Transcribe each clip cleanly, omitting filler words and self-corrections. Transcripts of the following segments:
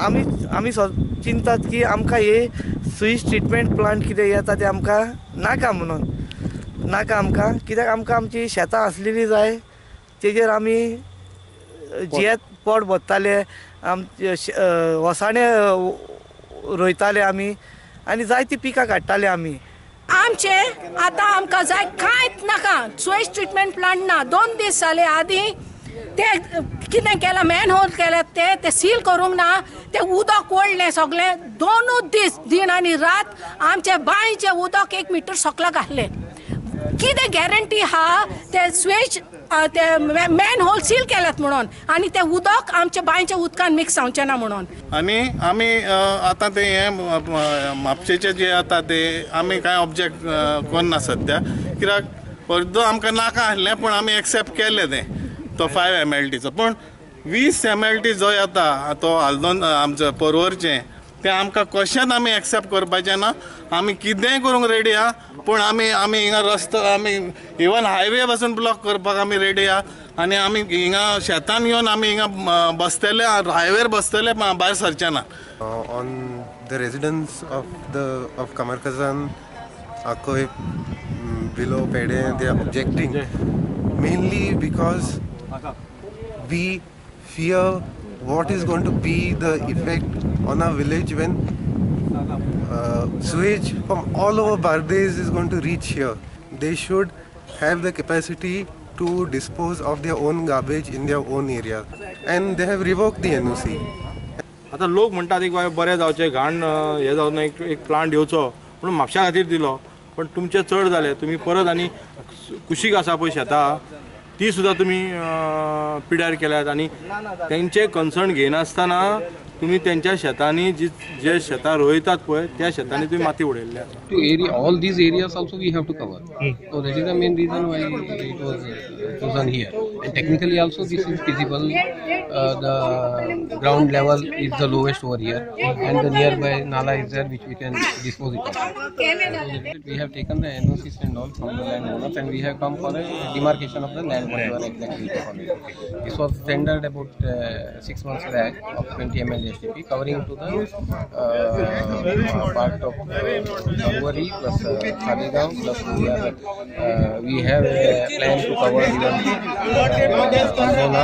आमी आमी चिंतात की आमकां हे सुईज ट्रिटमेंट प्लांट कितें येता तें आमकां नाका म्हणून नाका आमकां, कित्याक आमकां आमची शेतां आसलेली जाय, तेजेर आमी जियेत पोट भरताले, आमचे वसाणे रोयताले आमी आनी जायतीं पिकां काडटाले आमी. आमचे आतां आमकां जाय कांयच नाका, सुवेज ट्रिटमेंट प्लांट ना. 2 दीस जाले आदीं ते कितें केलां, मॅन होल केल्या, ते ते सील करूंक ना, ते उदक ओडलें सगळें. 2 दीस दीन आनी रात आमचे बांयचें उदक 1 मिटर सकला घातलें. कितें गॅरंटी आहा ते सुवेज ते मॅन होल सील केल्यात म्हणून आनी ते उदक आमच्या बांयच्या उदकान मिक्स जावचें ना म्हणून. आनी आमी आतां ते हे म्हापशेचे जे आतां ते आमी कांय ऑब्जेक्ट करना सद्या, कित्याक अर्दो आमकां नाका आसलें पूण आमी एक्सेप्ट केलें तें तो 5 MLDचो. पूण 20 MLD जो येता तो हाल्दोन आमचो पर्वरचें तें आमकां कशेंच आमी एक्सेप्ट करपाचें ना. आमी कितेंय करूंक रेडी आहा पूण आमी आमी हिंगा रस्तो आमी इवन हायवे पासून ब्लॉक करपाक आमी रेडी आहा आनी आमी हिंगा शेतान येवन आमी हिंगा बसतले, हायवेर बसतले, भायर सरचे ना. On the residents of the of Kamarkazan, Akoi, below Pede, they are objecting mainly because we fear what is going to be the effect on our village when sewage from all over Bardez is going to reach here. They should have the capacity to dispose of their own garbage in their own area, and they have revoked the NOC. आता लोक म्हणटात एक बाबा बरें जावचें, घाण हें जावं ना, एक प्लांट येवचो म्हणून म्हापशा खातीर दिलो, पण तुमचें चड जालें. तुमी परत आनी कुशीक आसा पळय शेतां ती सुद्दां तुमी पिड्यार केल्यात आनी तेंचे कन्सर्न घेयनासतना तुमी तेंच्या शेतांनी जे शेतां रोयतात पळय त्या शेतांनी तुमी माती उडयल्ली आसा. To area all these areas also we have to cover. So that is the main reason why it was chosen here. And technically also this is feasible. The ground level is the lowest over here, and the nearby nala is there which we can dispose it of. We have taken the NOCs and all from the landowners, and we have come for a demarcation of the land whatever exactly. This was tendered about 6 months back of 20 MLD STP, covering to the part of Porvorim plus Khalegaon plus we have a plan to cover even Aldona,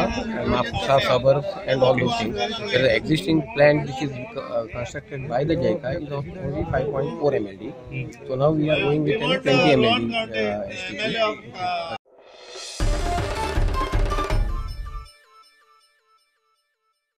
Mapsa suburbs and all those things. There is an existing plant which is constructed by the JICA is of only 5.4 MLD. So now we are going with a 20 MLD STP.